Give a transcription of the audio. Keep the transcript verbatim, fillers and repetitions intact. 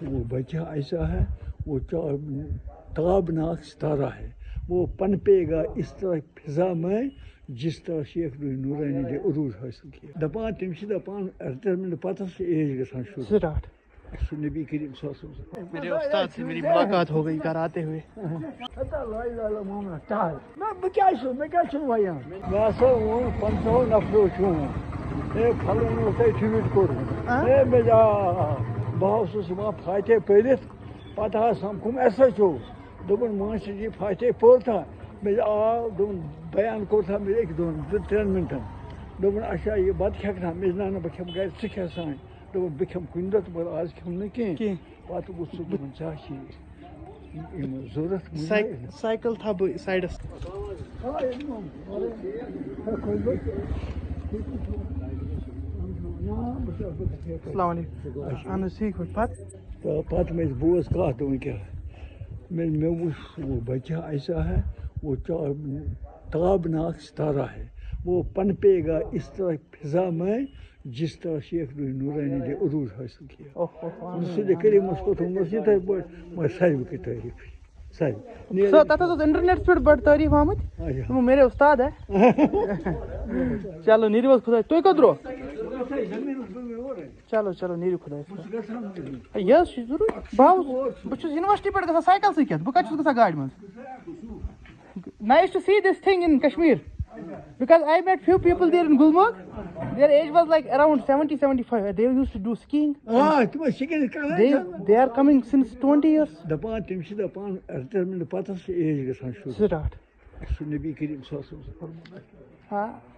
وہ بچہ ایسا ہے، وہ چا-، تابناک ستارہ ہے، وہ پنپے گا اس طرح فضا میں جس طرح شیخ نورانی نے عروج حاصل کیا۔ دپان، تم سے دپان، ریٹائرمنٹ پتہ سے ایج گژھان شروع۔ سٹارٹ۔ سُہ نبی کریم صلی اللہ علیہ وسلم۔ میرے استاد سے میری ملاقات ہو گئی گھر آتے ہوئے۔ میں بہٕ کیٛازِ چھُس، مےٚ کیٛازِ چھُنہٕ وَیان؟ مےٚ ہسا ووٚن پنٛژاہو نفرو چون، ہے، فلٲنۍ اوس تۄہہِ ٹویٖٹ کوٚرمُت۔ ہاں؟ ہے، مےٚ آ، بہٕ اوسُس یِوان فاتحہ پٔرِتھ، پتہٕ حظ سمکھُم ایس ایچ او۔ دوٚپُن، "مٲنۍ چھِ یہِ فاتحہ پوٚر تھا؟" مےٚ آو، دوٚپُن، بیان کوٚر تھا مےٚ أکۍ دۄن، زٕ، ترٛٮ۪ن مِنٹَن۔ دوٚپُن، "اچھا، یہِ بَتہٕ کھٮ۪کھ نا؟" مےٚ دوٚپ، "نہ، نہ، بہٕ کھٮ۪مہٕ گَرِ، ژٕ کھےٚ سانہِ۔" دوٚپُن، "بہٕ کھٮ۪مہٕ کُنہِ دۄہ تہٕ مگر آز کھٮ۪مہٕ نہٕ کینٛہہ۔" کینٛہہ۔ پَتہٕ وُچھ سُہ، دوٚپُن، "ژےٚ ہا چھِ یہِ، یِم ضوٚرَتھ مٔنٛزۍ ساے-، نا یِم۔" سایکل تھاو بہٕ سایڈَس۔ السلام علیکم۔ اہن حظ، ٹھیٖک پٲٹھۍ۔ پَتہٕ؟ تہٕ پَتہٕ مےٚ بوز کَتھ، دوٚپُن کیٛاہ؟ مےٚ، مےٚ وُچھ وہ بچہ ایسا ہے، وہ چا-، تابناک ستارہ ہے، وہ پنپے گا اس طرح فضا میں جس طرح شیخ نورانی نے عروج حاصل کیا۔ اوہ، اوہ، اوہ۔ سُہ دِ کٔرِو مےٚ کوٚت ووٚنمُت یِتھَے پٲٹھۍ، مگر ساروی کٔرۍ تعریٖف۔ ساروی۔ سُہ تَتھ حظ اوس انٹرنیٹَس پٮ۪ٹھ بڑٕ تعریٖف آمٕتۍ۔ اچھا۔ دوٚپُن، "میرے استاد ہے۔" چلو، نیٖرِو حظ خۄدایَس۔ تُہۍ کوٚت درٛاو؟ چلو، چلو، نیٖرِو خۄدایَس۔ یہِ حظ چھُ ضروٗری۔ بہٕ حظ، بہٕ چھُس یونیورسٹی پٮ۪ٹھ گژھان سایکَل سۭتۍ کیٛاہ؟ بہٕ کَتہِ چھُس گژھان گاڑِ منٛز؟ Nice to see this thing in Kashmir. Because I met few people there in Gulmarg. Their age was like around seventy, seventy-five. They used to do skiing. آ، تِم ٲسۍ سِکِنگ کران۔ They, they are coming since twenty years. دَپان، تِم چھِ دَپان، ریٹایَرمنٹ پَتہٕ چھِ ایج گژھان شروٗع۔ سٹارٹ۔ سُہ نبی کریم صلی اللہ علیہ وسلم۔ ہاں۔